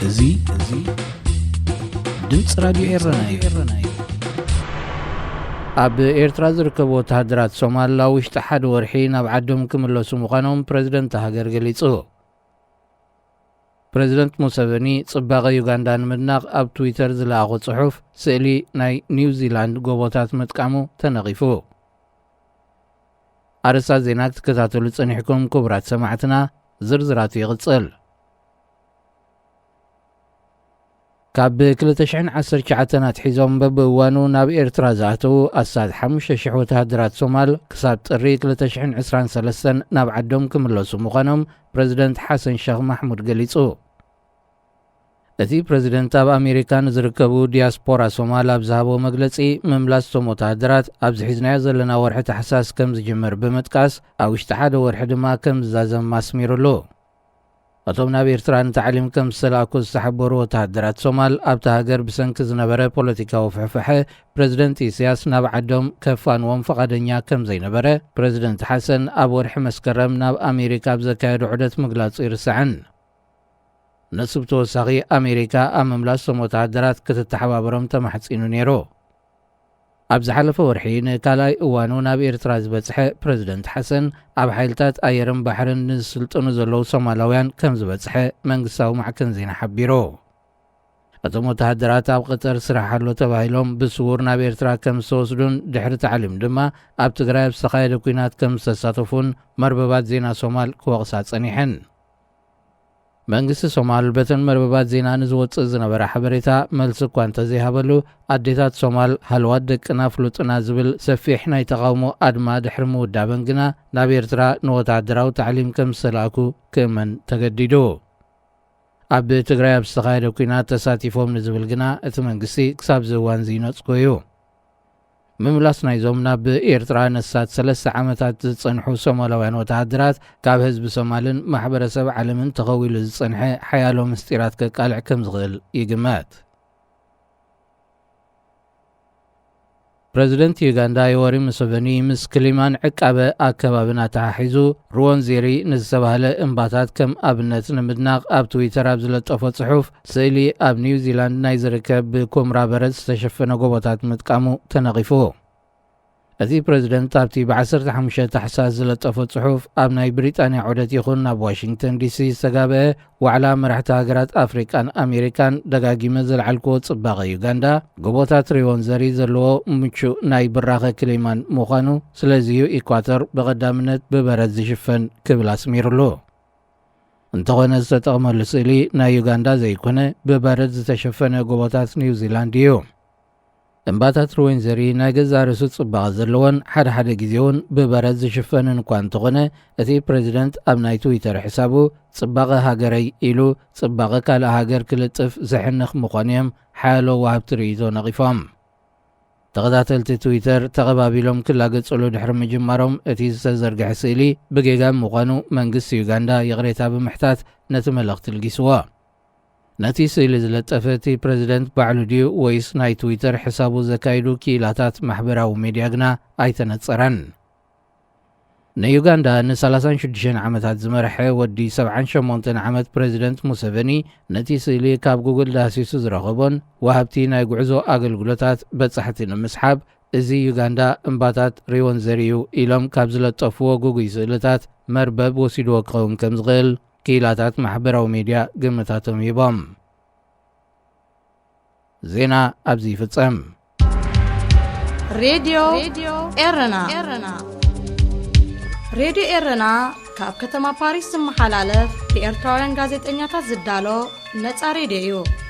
እዚ እዚ ድምፂ ራድዮ ኤረና እዩ። ኣብ ኤርትራ ዝርከቡ ወተሃደራት ሶማል ኣብ ውሽጢ ሓደ ወርሒ ናብ ዓዶም ክምለሱ ምዃኖም ፕረዚደንት ሃገር ገሊጹ። ፕረዚደንት ሙሰቨኒ ጽባቐ ዩጋንዳ ንምድናቕ ኣብ ትዊተር ዝለኣኾ ጽሑፍ፣ ስእሊ ናይ ኒውዚላንድ ጎቦታት ምጥቃሙ ተነቒፉ። ኣርእስታት ዜና ክትከታተሉ ጸኒሕኩም ክቡራት ሰማዕትና፣ ዝርዝራቱ ይቕጽል። ካብ ክልተ ሽሕን ዓሰርተ ትሽዓተን ኣትሒዞም በብእዋኑ ናብ ኤርትራ ዝኣተዉ ኣስታት ሓሙሽተ ሽሕ ወተሃደራት ሶማል ክሳብ ጥሪ ክልተ ሽሕን ዕስራን ሰለስተን ናብ ዓዶም ክምለሱ ምዃኖም ፕረዚደንት ሓሰን ሸኽ ማሕሙድ ገሊጹ። እቲ ፕረዚደንት ኣብ ኣሜሪካ ንዝርከቡ ዲያስፖራ ሶማል ኣብ ዝሃቦ መግለጺ፣ ምምላስ እቶም ወተሃደራት ኣብዚ ሒዝናዮ ዘለና ወርሒ ታሕሳስ ከም ዝጅምር ብምጥቃስ፣ ኣብ ውሽጢ ሓደ ወርሒ ድማ ከም ዝዛዘም ኣስሚሩሉ። እቶም ናብ ኤርትራ ንታዕሊም ከም ዝተላእኩ ዝተሓበሩ ወተሃደራት ሶማል፣ ኣብታ ሃገር ብሰንኪ ዝነበረ ፖለቲካዊ ፍሕፍሐ፣ ፕረዚደንት ኢሳያስ ናብ ዓዶም ከፋንዎም ፍቓደኛ ከም ዘይነበረ፣ ፕረዚደንት ሓሰን ኣብ ወርሒ መስከረም ናብ ኣሜሪካ ኣብ ዘካየዶ ዑደት ምግላጹ ይርስዕን። ንሱ ብተወሳኺ ኣሜሪካ ኣብ ምምላስ እቶም ወተሃደራት ክትተሓባበሮም ተማሕጺኑ ነይሩ። ኣብ ዝሓለፈ ወርሒ ንካልኣይ እዋኑ ናብ ኤርትራ ዝበጽሐ ፕረዚደንት ሓሰን፣ ኣብ ሓይልታት ኣየርን ባሕርን ንዝስልጥኑ ዘለዉ ሶማላውያን ከም ዝበጽሐ መንግስታዊ ማዕከን ዜና ሓቢሩ። እቶም ወተሃደራት ኣብ ቀጠር ስራሕ ኣሎ ተባሂሎም ብስዉር ናብ ኤርትራ ከም ዝተወስዱን ድሕሪ ታዕሊም ድማ ኣብ ትግራይ ኣብ ዝተኻየደ ኲናት ከም ዝተሳተፉን መርበባት ዜና ሶማል ክወቕሳ ጸኒሐን። መንግስቲ ሶማል በተን መርበባት ዜና ንዝወጽእ ዝነበረ ሓበሬታ መልሲ እኳ እንተዘይሃበሉ፣ ኣዴታት ሶማል ሃለዋት ደቅና ፍሉጥና ዝብል ሰፊሕ ናይ ተቓውሞ ኣድማ ድሕሪ ምውዳበን ግና፣ ናብ ኤርትራ ንወተሃደራዊ ታዕሊም ከም ዝተላእኩ ክእመን ተገዲዱ። ኣብ ትግራይ ኣብ ዝተኻየደ ኲናት ተሳቲፎም ንዝብል ግና እቲ መንግስቲ ክሳብ እዚ እዋን ዝይነጽጎ እዩ። ምምላስ ናይዞም ናብ ኤርትራ ነሳት ሰለስተ ዓመታት ዝጸንሑ ሶማላውያን ወተሃደራት ካብ ህዝቢ ሶማልን ማሕበረሰብ ዓለምን ተኸዊሉ ዝጸንሐ ሓያሎ ምስጢራት ከቃልዕ ከም ዝኽእል ይግመት። ፕረዚደንት ዩጋንዳ ዮወሪ ሙሰቨኒ ምስ ክሊማን ዕቃበ ኣከባብን ኣተሓሒዙ ሩወንዜሪ ንዝተባህለ እምባታት ከም ኣብነት ንምድናቕ ኣብ ትዊተር ኣብ ዝለጠፎ ጽሑፍ፣ ስእሊ ኣብ ኒውዚላንድ ናይ ዝርከብ ብኩምራ በረድ ዝተሸፈነ ጎቦታት ምጥቃሙ ተነቒፉ። እቲ ፕረዚደንት ኣብቲ ብ ዓሰርተ ሓሙሽተ ታሕሳስ ዝለጠፎ ጽሑፍ፣ ኣብ ናይ ብሪጣንያ ዑደት ይኹን ናብ ዋሽንግተን ዲሲ ዝተጋብአ ዋዕላ መራሕቲ ሃገራት ኣፍሪቃን ኣሜሪካን ደጋጊመ ዘልዓልክዎ ጽባቐ ዩጋንዳ፣ ጎቦታት ሪወንዘሪ ዘለዎ ምቹእ ናይ ብራኸ ክሊማን ምዃኑ፣ ስለዚ'ዩ ኢኳቶር ብቐዳምነት ብበረድ ዝሽፈን ክብል ኣስሚሩሉ። እንተኾነ ዝተጠቕመሉ ስእሊ ናይ ዩጋንዳ ዘይኮነ፣ ብበረድ ዝተሸፈነ ጎቦታት ኒውዚላንድ እዩ። እምባታት ሩዌንዘሪ ናይ ገዛእ ርእሱ ጽባቐ ዘለዎን ሓደ ሓደ ግዜ እውን ብበረድ ዝሽፈንን እኳ እንተኾነ፣ እቲ ፕረዚደንት ኣብ ናይ ትዊተር ሕሳቡ፣ ጽባቐ ሃገረይ ኢሉ ጽባቐ ካልእ ሃገር ክልጥፍ ዘሕንኽ ምዃኑ እዮም ሓያሎ ወሃብቲ ርእይቶ ነቒፎም። ተኸታተልቲ ትዊተር ተቐባቢሎም ክላገጽሉ ድሕሪ ምጅማሮም፣ እቲ ዝተዘርግሐ ስእሊ ብጌጋ ምዃኑ መንግስቲ ዩጋንዳ ይቕሬታ ብምሕታት ነቲ መልእኽቲ ልጊስዎ። ነቲ ስእሊ ዝለጠፈ እቲ ፕረዚደንት ባዕሉ ድዩ ወይስ ናይ ትዊተር ሕሳቡ ዘካይዱ ክኢላታት ማሕበራዊ ሜድያ ግና ኣይተነጸረን። ንዩጋንዳ ንሰላሳን ሽዱሽተን ዓመታት ዝመርሐ ወዲ ሰብዓን ሸሞንተን ዓመት ፕረዚደንት ሙሰቨኒ፣ ነቲ ስእሊ ካብ ጉግል ዳህሲሱ ዝረኸቦን ወሃብቲ ናይ ጉዕዞ ኣገልግሎታት በጻሕቲ ንምስሓብ፣ እዚ ዩጋንዳ እምባታት ሪወንዘሪ እዩ ኢሎም ካብ ዝለጠፍዎ ግጉይ ስእልታት መርበብ ወሲድዎ ክኸውን ከም ዝኽእል ክኢላታት ማሕበራዊ ሜድያ ግምታቶም ሂቦም። ዜና ኣብዚ ይፍጸም። ሬድዮ ኤረና። ሬድዮ ኤረና ካብ ከተማ ፓሪስ ዝመሓላለፍ ብኤርትራውያን ጋዜጠኛታት ዝዳሎ ነጻ ሬድዮ እዩ።